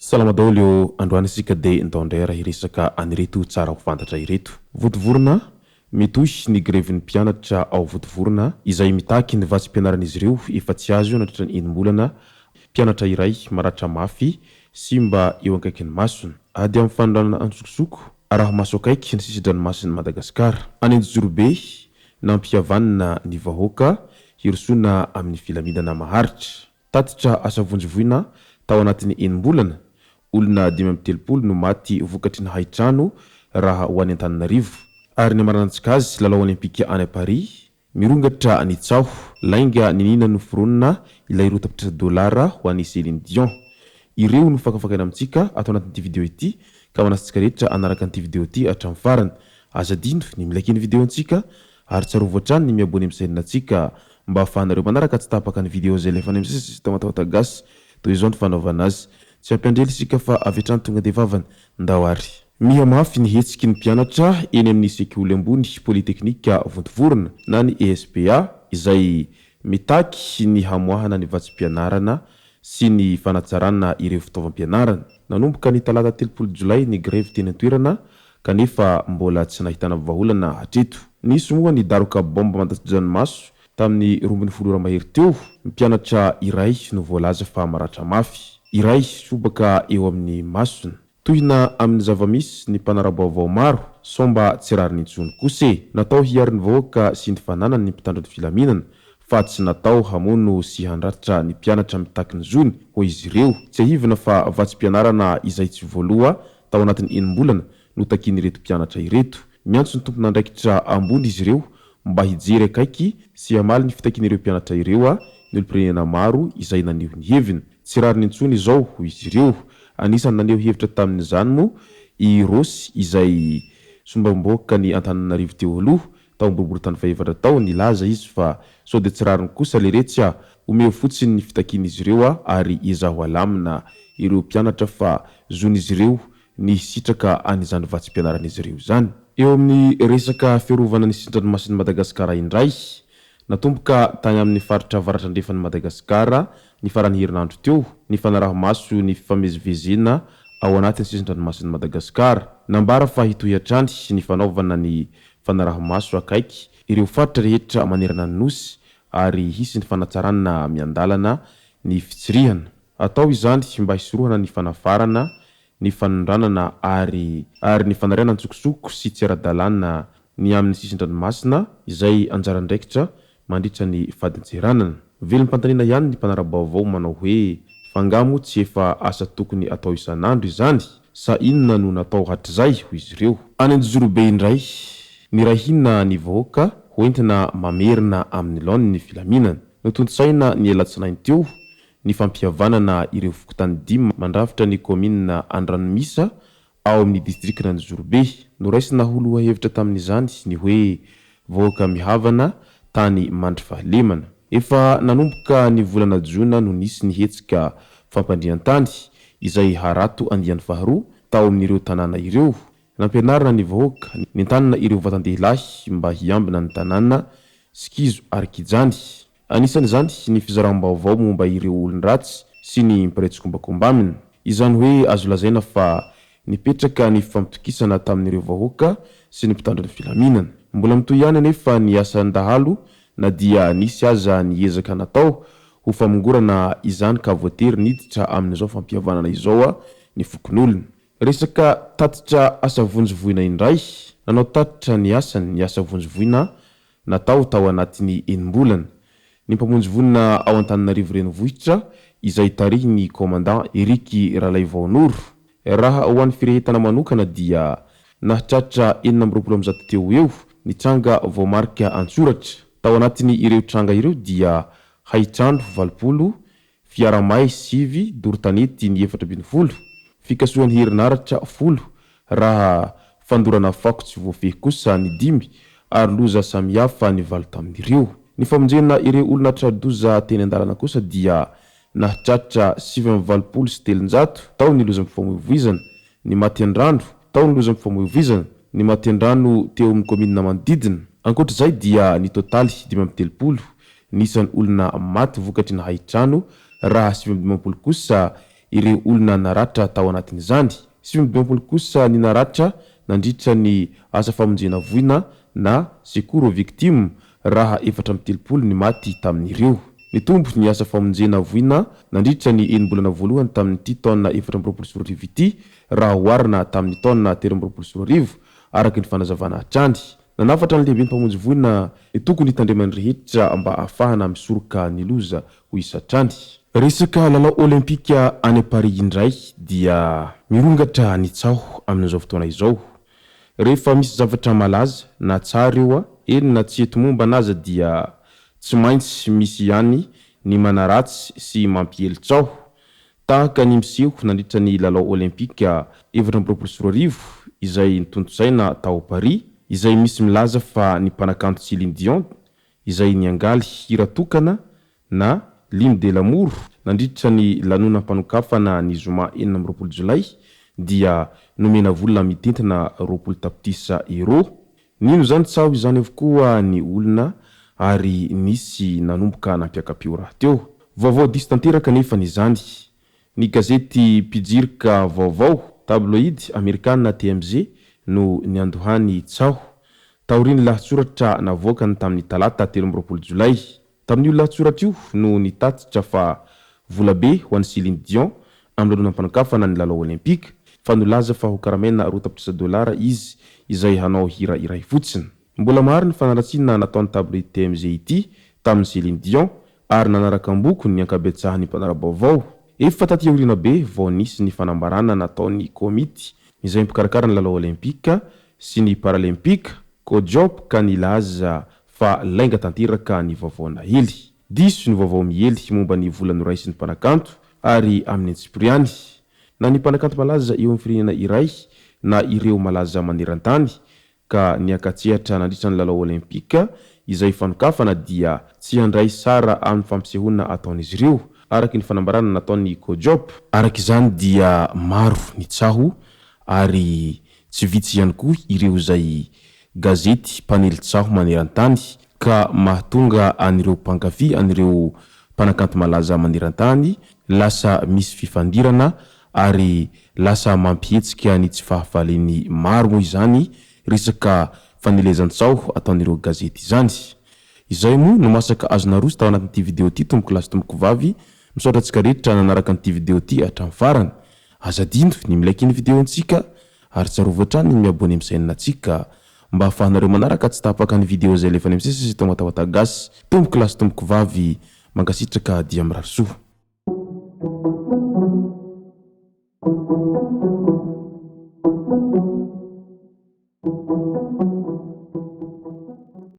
Salama daholo ô, androany isika dia ndao indray ary hiresaka an'ireto tsara ho fantatra ireto. Vontovorona, Mitohy ny grevin'ny mpianatra ao Vontovorona izay mitaky ny vatsim-pianaran'izy ireo efa tsy azo nandritra ny enim-bolana, mpianatra iray maratra mafy simba eo akaikin'ny masony. Ady amin'ny fanondranana antsokosoko, araho-maso akaiky ny sisi-dranomasin'i Madagasikara. Any Anjozorobe, nampihavanina ny vahoaka hirosoana amin'ny filaminana maharitra. Tatitra asa vonjy voina tao anatin'ny enim-bolana, olona 35 no maty vokatry ny hain-trano raha ho any Antananarivo. Ary ny hamaranantsika azy, lalao olimpika any Paris, mirongatra ny tsaho, lainga niniana noforonina ilay roa tapitrisa dolara ho an'i Céline Dion. Ireo no fakafakaina amintsika ato anatin'ity video ity ka manasa antsika rehetra hanaraka an'ity video ity hatramin'ny farany. Aza adino ny mi-like ny video antsika ary tsarovy hatrany ny mi-abonner amin'ny chaîne antsika mba ahafahanareo manaraka tsy tapaka ny video izay alefanay misesy sy Tamatawata Gasy. Toy izao ny fanaovana azy. Tsy hampiandrela isika fa avy hatrany tonga dia vavany. Ndao ary. Miha mafy ny hetsiky ny mpianatra eny amin'ny sekoly ambony Polyteknika Vontovorona na ny ESPA izay mitaky ny hamoahana ny vatsim-pianarana sy ny fanatsarana ireo fitaovam-pianarana. Nanomboka ny talata 30 jolay ny grevy teny an-toerana kanefa mbola tsy nahitana vahaolana hatreto. Nisy moa ny daroka baomba mandatsa-dranomaso tamin'ny 12 ora mahery teo, mpianatra iray no voalaza fa maratra mafy. Iray sobaka eo amin'ny masony. Tohina amin'ny zava-misy ny mpanara-baovao maro, sao mba tsy rariny intsony kosa e! Natao hiaro ny vahoaka sy ny fananany ny mpitandro ny filaminana, fa tsy natao hamono sy handratra ny mpianatra mitaky ny zony, hoy izy ireo. Tsiahivina fa vatsim-pianarana izay tsy voaloa tao anatin'ny enim-bolana no takian'ireto mpianatra ireto. Miantso ny tompon'andraikitra ambony izy ireo mba hijery akaiky sy hamaly ny fitakian'ireo mpianatra ireo ny olom-pirenena maro izay naneho ny heviny. Tsy rariny intsony izao, hoy izy ireo. Anisan'ny naneho hevitra tamin'izany moa i Rossy izay solombavambahoakan'i Antananarivo teo aloha, tao Boriborintany fahefatra tao, nilaza izy fa sao dia tsy rariny kosa leretsy a! Omeo fotsiny ny fitakian'izy ireo a! ary ezaho alamina ireo mpianatra fa zon'izy ireo ny hisitraka an'izany vatsim-pianaran'izy ireo izany. Eo amin'ny resaka fiarovana ny sisin-dranomasin'i Madagasikara indray, natomboka tany amin'ny faritra avaratra andrefan'i Madagasikara ny faran'ny herinandro teo ny fanaraha-maso ny fifamezivezena ao anatin'ny sisin-dranomasin'i Madagasikara. Nambara fa hitohy hatrany ny fanaovana ny fanaraha-maso akaiky ireo faritra rehetra manerana ny Nosy ary hisy ny fanatsarana miandalana ny fitsirihana. Atao izany mba hisorohana ny fanafarana, ny fanondranana ary ary ny fanariana an-tsokosoko sy tsy ara-dalàna ny amin'ny sisin-dranomasina izay anjara andraikitra mandritra ny fadintseranana. Velom-panontaniana ihany ny mpanara-baovao manao hoe fa angaha moa tsy efa asa tokony atao isan'andro izany? Sa inona no natao hatrizay? hoy izy ireo. Any Anjozorobe indray, niray hina ny vahoaka hoentina mamerina amin'ny laoniny ny filaminana. Notontosaina ny alatsinainy teo ny fampihavanana ireo fokontany dimy mandrafitra ny kaominina Andranomisa ao amin'ny distrikan'Anjozorobe. Noraisina ho lohahevitra tamin'izany ny hoe Vahoaka mihavana, tany mandry fahalemana. Efa nanomboka ny volana jona no nisy ny hetsika fampandrian-tany izay harato andiany faharoa tao amin'ireo tanàna ireo. Nampianarina ny vahoaka, nentanina ireo vatan-dehilahy mba hiambina ny tanàna sy kizo ary kijany. Anisan'izany ny fizaram-baovao momba ireo olon-dratsy sy ny mpiray tsikombakomba aminy. Izany hoe azo lazaina fa nipetraka ny fifampitokisana tamin'ireo vahoaka sy ny mpitandro ny filaminana. Mbola mitohy ihany anefa ny asan-dahalo na dia nisy aza ny ezaka natao ho famongorana izany ka voatery niditra amin'izao fampihavanana izao ny fokonolona. Resaka tatitra asa vonjy voina indray, nanao tatitra ny asany ny asa vonjy voina natao tao anatin'ny enim-bolana. Ny mpamonjy vonona ao Antananarivo Renivohitra izay tarihin'ny Commandant Eric Ralaivaonoro. Raha ho an'ny firehetana manokana dia nahatratra 126 teo ho eo ny tranga voamarika an-tsoratra. Tao anatin'ny ireo tranga ireo dia haitrano 80, fiara may sivy, doro tanety ny 14. fikasohan'ny herinaratra folo, raha fandorana fako tsy voafehy kosa ny dimy ary loza samihafa ny valo tamin'ireo. Ny famonjena ireo olona tra-doza teny an-dalana kosa dia nahatratra 389, tao ny lozam-pifamoivoizana, ny maty an-drano, tao ny lozam-pifamoivoizana, ny maty an-drano teo amin'ny kaominina manodidina. Ankoatra izay dia ny totaly 35 ny isan'ny olona maty vokatry ny hain-trano raha 59 kosa ireo olona naratra tao anatin'izany. 59 kosa ny naratra nandritra ny asa famonjena voina na secours aux victimes raha 34 ny maty tamin'ireo. Nitombo ny asa famonjena voina nandritra ny enim-bolana voalohany tamin'ity taona 2024 ity raha oharina tamin'ny taona 2023, araka ny fanazavana hatrany. Nanafatra ny lehiben'ny mpamonjy voina ny tokony hitandreman'ny rehetra mba hahafahana misoroka ny loza ho isa hatrany. Resaka lalao Olympika any Paris indray dia mirongatra ny tsaho amin'izao fotoana izao. Rehefa misy zavatra malaza na tsara eo eny na tsy tomombana aza dia tsy maintsy misy ihany ny manaratsy sy mampiely tsaho. Tahaka ny miseho nandritra ny lalao Olympika 2024 izay notontosaina tao Paris, izay misy milaza fa ny mpanakanto Céline Dion izay niangaly hira tokana na L'hymne de l'amour nandritra ny lanonam-panokafana ny zoma 26 jolay dia nomena vola mitentina 20 tapitrisa euros. Nino izany tsaho izany avokoa ny olona ary nisy nanomboka nampiaka-peo rahateo. Vaovao diso tanteraka anefa ny izany. Ny gazety mpijirika vaovao, tabloid, amerikana TMZ no niandohany tsaho, taorian'ny lahatsoratra navoakany tamin'ny talata 23 jolay. Tamin'io lahatsoratra io no nitatitra fa volabe ho an'i Céline Dion amin'ny lanonam-panokafana ny lalao Olympika, fa nolaza fa hokaramaina roa tapitrisa dolara izy izay hanao hira iray fotsiny. Mbola maro ny fanaratsiana nataon'ny tabloid TMZ ity tamin'i Céline Dion ary nanaraka ambokony ny ankabetsahan'ny mpanara-baovao. Efa taty aoriana be vao nisy ny fanambarana nataon'ny komity izay mpikarakara ny lalao Olympika sy ny Paralempika, Cojop, ka nilaza fa lainga tanteraka ny vaovao naely. Diso ny vaovao miely momba ny vola noraisin'ny mpanakanto ary amin'ny antsipiriany. Na ny mpanakanto malaza eo amin'ny firenena iray na ireo malaza maneran-tany ka niaka-tsehatra nandritra ny lalao Olympika izay fanokafana dia tsy handray sara amin'ny fampisehoana ataon'izy ireo, araka ny fanambarana nataon'ny Cojop. Araka izany dia maro ny tsaho ary tsy vitsy ihany koa ireo izay gazety mpanely tsaho maneran-tany ka mahatonga an'ireo mpankafy an'ireo mpanakanto malaza maneran-tany lasa misy fifandirana ary lasa mampihetsika ny tsy fahafalian'ny maro moa izany resaka fanelezan-tsaho ataon'ireo gazety izany. Izay moa no masaka azo naroso tao anatin'ity video ity tompoko lahy sy tompoko vavy, misaotra antsika rehetra nanaraka an'ity video ity hatramin'ny farany. Aza adino ny mi-like ny video ntsika ary tsarovy hatrany ny mi-abonner amin'ny chaîne ntsika mba ahafahanareo manaraka tsy tapaka ny video izay alefan'ny MCC sy Tonga Gasy. Tompoko lahy sy tompoko vavy, mankasitraka dia mirary soa.